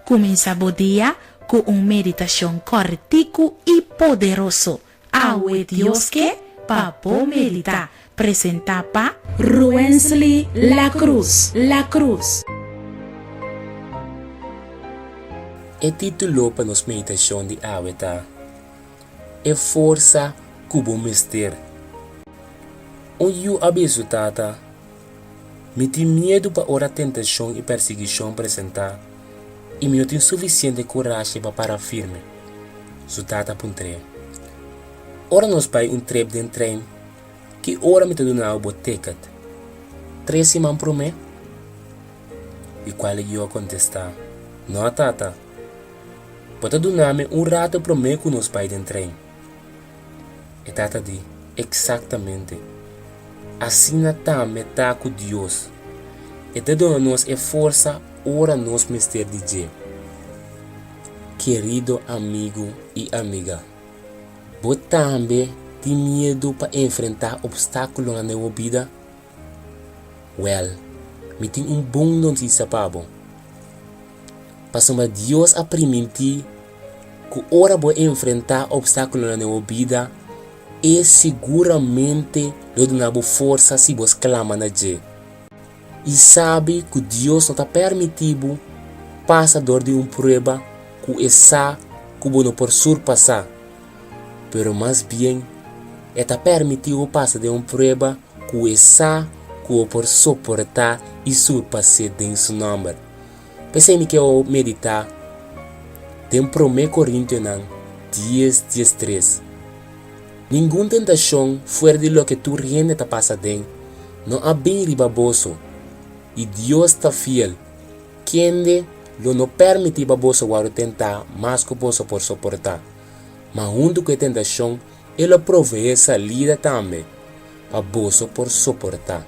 Kuminsá bo dia ku un meditashon kòrtiku i poderoso. Awe Dios ke pa bo meditá. Presentá pa Ruensly La Cruz. La Cruz. E título pa nos meditashon di awe ta, E Forsa Ku Bo Mester. Un yu a bisa su tata, Mi tin miedu pa ora tentashon i persiguishon presentá i mi no tin sufisiente kurashi pa para firme. Su tata puntr'é, Ora nos bai un trip den trein, ki ora mi ta duna bo bo ticket? Tres siman promé? Di kual e yu a kontestá, No, tata. Bo ta duna mi un ratu promé ku nos bai den trein. E tata di, Eksaktamente. Asina tambe ta ku Dios. E ta duna nos e forsa ora nos mester di dje. Kerido amigu i amiga, bo tambe tin miedu pa enfrentá opstákulonan den bo bida? Wèl, mi tin un bon notisia pa bo. Pasobra Dios a primintí ku ora bo enfrentá opstákulonan den bo bida, e siguramente lo duna bo forsa si bo sklama na dje. I sabi ku Dios no ta permití bo pasa dor di un prueba ku e sa ku bo no por surpasá, pero mas bien e ta permití bo pasa den un prueba ku e sa ku bo por soportá i surpas'é den su nòmber. P'esei mi ke bo meditá den Promé Korintionan dies diestres. Ningun tentashon fuera di loke tur hende ta pasa aden no a bin riba boso, i Dios ta fiel, kende lo no permití pa boso wòrdu tentá mas ku boso por soportá, ma huntu ku e tentashon e lo proveé salida tambe pa boso por soportá.